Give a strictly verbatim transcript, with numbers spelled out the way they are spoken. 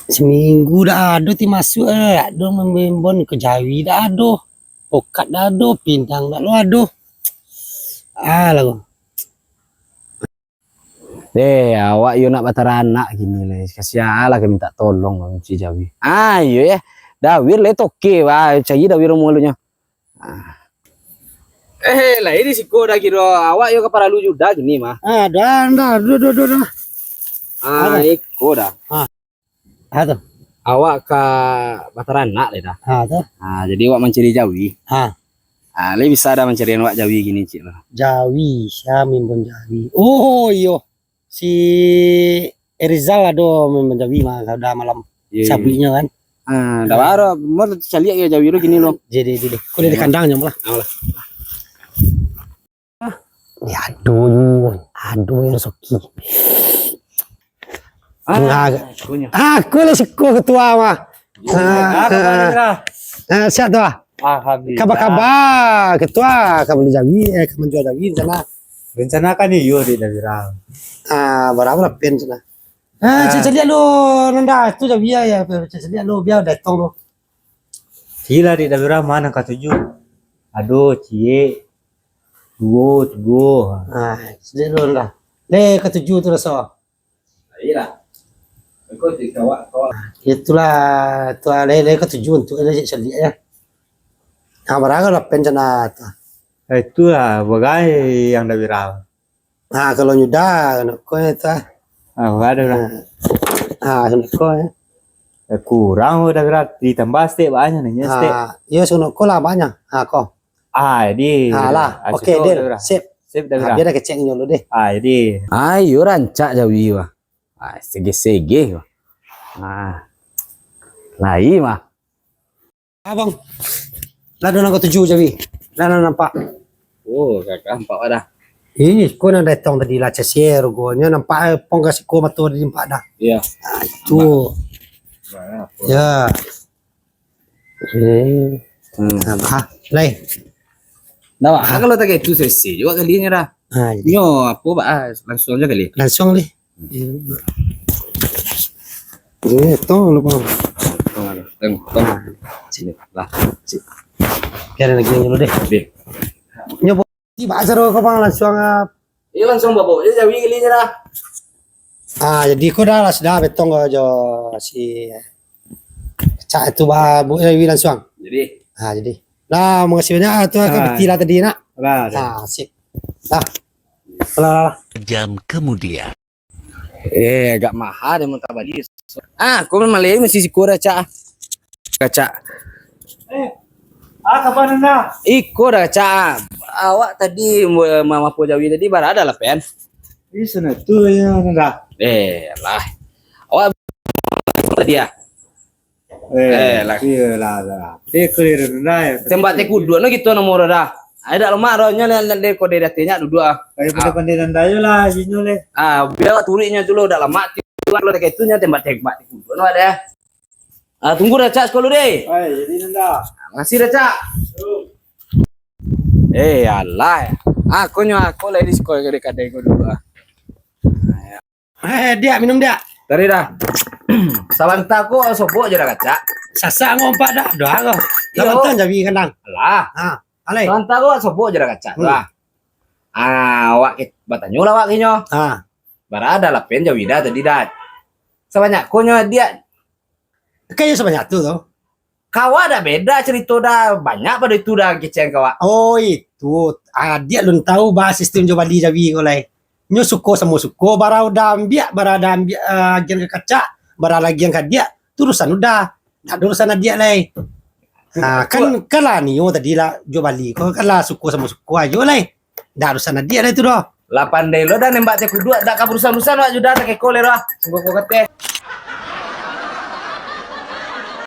Saminggu dak ado ti masuak, eh, dak ado mambon ko jawi dak ado, pokat dak ado, pindang dak lo ado. Alah. Eh, awak yo nak bataranak kini lai. Kasian lah ka minta tolong lah mancuci jawi. Ah, iyo yo. Dawir lai toke, wah, cari Dawir mulunyo. Ah. Eh, lai di siko dah kiro. Awak yo ka paralu juo dah kini mah. Ah, dah, dah, dah, dah, dah, dah. Ah, iko dah. Ah. Ha tu. Awak ka bataranak lai dah. Ha tu. Ha, jadi awak mancari jawi. Ha. Ha, lai bisa dah mancarian awak jawi kini, cik lah. Jawi, sia mambon jawi? Oh, iyo. Si Erizal ado mambon jawi mah, dah malam. Iyo, iyo. Sabuiknyo kan. Ha, dah baru, mau caliak yo jawi lo kini lo. Jadi, jadi, jadi. Kau di kandang nyo lah. Alah. Ya, ado yo, ado yo Soki. Ah, Enggak. Akunya. Ah, aku lah siko ketua mah. Ah, ah, ah, siap tu ah. Alhamdulillah. Kabar-kabar ketua, ka bali jawi, eh, ka manjua jawi rencana. Rencana kan iyo di Dawira. Ah, barapa lah pen sana. Ah, cek caliak lo Nanda, tu jawi ya, cek caliak lo bia datang lo. Sila di Dawira mana katuju? Ado ciek, duo, tigo. Ah, cek caliak lo Nanda. Le katuju tu raso. Iyalah. Engkau ti kawak, kawak. Itulah, tu lah, lai, lai katuju untuak lai cek caliak ya. Nah, barang lah pen cana tu. Eh, itulah, bagai yang dah viral. Nah, kalau nyudah, nak kau ya tu ah. Ah, ada lah. Nah. Ah, nak kau ya. Eh, kurang dah viral, ditambah stek banyak ni, stek. Ah, iya, sunuk kau lah banyak. Ah, kau. Ah, jadi. Ah, lah. Ah, oke, situ deal. Dah viral. Sip. Sip, dah viral. Ah, biar dah kecek nyo dulu deh. Ah, jadi. Ayo rancak jawi, wah. Ah, sege-sege, wah. Ah. Lai, mah. Abang. Lah, dah nang katuju jawi. Lah, dah nampak. Oh, kakak nampak dah. Ih, kau nang datang tadi lah, cesier, kau nyo nampak, eh, pong ka siko mato tadi nampak dah. Iya. Ah, itu. Nampak. Nah, apa? Ya. Hmm. Hmm. Nah, lai. Nah, Wak, ah, kalau tak itu selesai juga kali ni dah. Ah, jadi. Nyo, apa, Wak? Ah, langsung aja kali. Langsung, lih. Hmm. Eh, tong lupa. Tong, tong, tong. Sini, lah. Sini. Biar lagi yang dulu deh. Deh. Nyo, Tiba saro ko bang, langsung, ah. Iyo, langsung babok je jawi kali nyo dah. Ah, jadi ko dah lah sudah betong ko jo si Cak tu ba-, bu-, jawi langsung. Jadi. Ah, jadi. Lah, makasih banyak ah, tu ah, kapiti lah tadi nak. Lah, dah. Ah, sip. Dah. Lah, lah, lah. Jam kemudian. Eh, agak maha deh mun tabali. Ah, aku memang lewat masih siko dah, Cak. Kacak. Eh, ah, kapan dah? Iko dah, Cak. Awak tadi ma-, mamapo jawi tadi barada lah, Pen? Ih, sana tu ya, dah. Eh, lah. Awak tadi ya? Eh, Eh, lah. Iyolah, lah. Eh, clear dah, ya. Tembak tekuduak no gitu nomor dah. Ai dak lemak doh, nyo le, le, le, kode dati nyo duduak ah. Pandai-pandai nanda yo lah, inyo le. Ah, biar turik nyo tu lo, dak lemak tu, lo dak ketu nyo tembak-tembak tekuduak no ado. Ah, tunggu dah, Cak, sekolah deh. Ai, jadi nanda. Makasih dah, Cak. Eh, alah. Aku nyo aku lah di sekolah kade-kade ko dulu ah. Eh, diak, minum diak. Tadi dah. Sabanta ko sobok je dah kacak. Sasak ngompak dah, dah ko. Iyo. Sabanta jawi kandang. Alah. Ha, alai. Sabanta ko sobok je dah kacak, hmm, dah. Ah, awak ke, batanyo lah awak kenyo. Ha. Barada lah pen jawi dah tadi dah. Sabanyak ko nyo diak. Kayo sabanyak tu, tu. Kawa dah beda cerito dah, banyak pado itu dah kecekan kawa. Oh, itu. Ah, diak lun tahu bah sistem jo bali jawi ko lai. Nyo suko samo suko, bara udah ambiak, bara dah ambiak, ah, agian ka kacak, bara lagi yang ka diak, tu urusan udah. Ndak ada urusan adiak lai. Ah, kan, kan lah nio tadi lah jo bali ko, kan lah suko samo suko ayo lai. Ndak urusan adiak lai tu doh. Lah pandai lo dah nembak teh kuduak, dak ka urusan-urusan wak judah tak keko lai doh. Sungguah ko kateh.